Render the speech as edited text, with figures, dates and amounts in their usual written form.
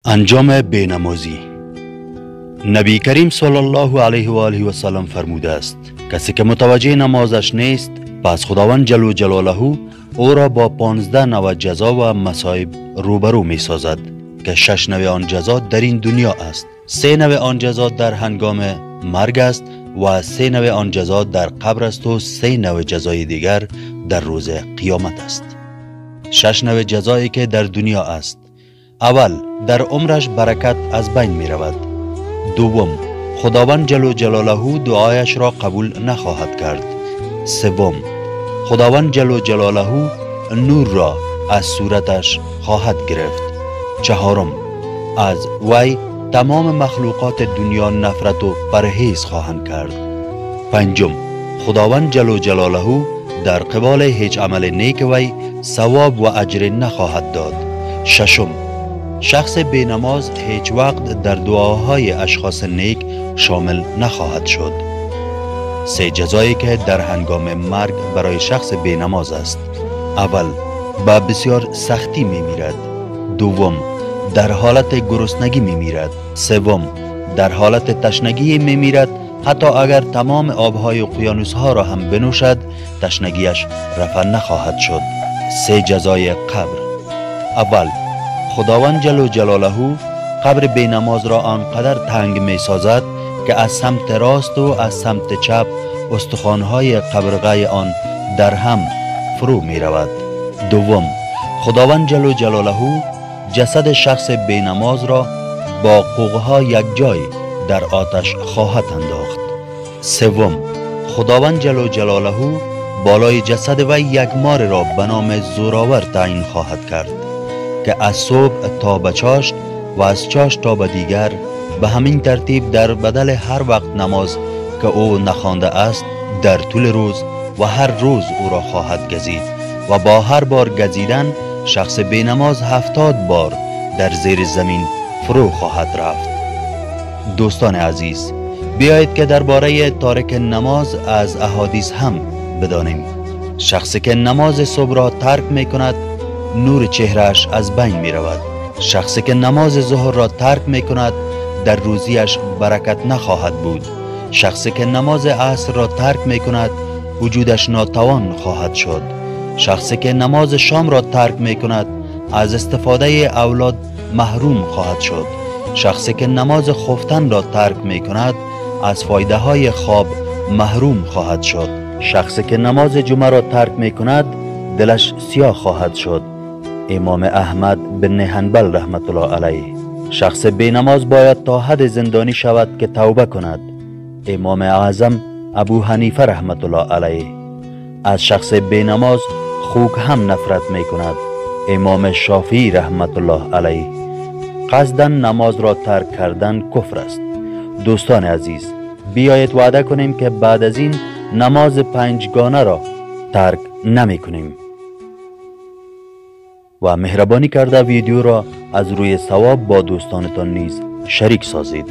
انجام بینمازی. نبی کریم صلی الله علیه و آله و سلم فرموده است: کسی که متوجه نمازش نیست، پس خداوند جل جلاله او را با 15 نوع جزا و مصائب روبرو می سازد که 6 نوع آن جزا در این دنیا است، 3 نوع آن جزا در هنگام مرگ است و 3 نوع آن جزا در قبر است و 3 نوع جزای دیگر در روز قیامت است. 6 نوع جزایی که در دنیا است: اول، در عمرش برکت از بین می رود. دوم، خداوند جل جلاله دعایش را قبول نخواهد کرد. سوم، خداوند جل جلاله نور را از صورتش خواهد گرفت. چهارم، از وی تمام مخلوقات دنیا نفرت و پرهیز خواهند کرد. پنجم، خداوند جل جلاله در قبال هیچ عمل نیک وی ثواب و اجر نخواهد داد. ششم، شخص بینماز هیچ وقت در دعاهای اشخاص نیک شامل نخواهد شد. 3 جزایی که در هنگام مرگ برای شخص بینماز است: اول، با بسیار سختی میمیرد. دوم، در حالت گرسنگی میمیرد. سوم، در حالت تشنگی میمیرد، حتی اگر تمام آبهای اقیانوسها را هم بنوشد تشنگیش رفع نخواهد شد. 3 جزای قبر. اول، خداوند جل جلاله قبر بینماز را آنقدر تنگ می سازد که از سمت راست و از سمت چپ استخوانهای قبرغه آن در هم فرو می رود. دوم، خداوند جل جلاله جسد شخص بینماز را با قوقها یک جای در آتش خواهد انداخت. سوم، خداوند جل جلاله بالای جسد وی یک مار را به نام زوراور تعیین خواهد کرد که از صبح تا به چاشت و از چاشت تا به دیگر، به همین ترتیب در بدل هر وقت نماز که او نخوانده است در طول روز و هر روز او را خواهد گزید و با هر بار گزیدن شخص بینماز 70 بار در زیر زمین فرو خواهد رفت. دوستان عزیز، بیایید که درباره تارک نماز از احادیث هم بدانیم. شخصی که نماز صبح را ترک می کند نور چهرهش از بین می رود. شخصی که نماز ظهر را ترک می کند در روزیش برکت نخواهد بود. شخصی که نماز عصر را ترک می کند وجودش ناتوان خواهد شد. شخصی که نماز شام را ترک می کند از استفاده اولاد محروم خواهد شد. شخصی که نماز خفتن را ترک می کند از فایده های خواب محروم خواهد شد. شخصی که نماز جمعه را ترک می کند دلش سیاه خواهد شد. امام احمد بن حنبل رحمت الله علیه. شخص بینماز باید تا حد زندانی شود که توبه کند. امام اعظم ابو حنیفه رحمت الله علیه. از شخص بینماز خوک هم نفرت می کند. امام شافعی رحمت الله علیه. قصداً نماز را ترک کردن کفر است. دوستان عزیز، بیایید وعده کنیم که بعد از این نماز 5 گانه را ترک نمی کنیم و مهربانی کرده ویدیو را از روی ثواب با دوستانتان نیز شریک سازید.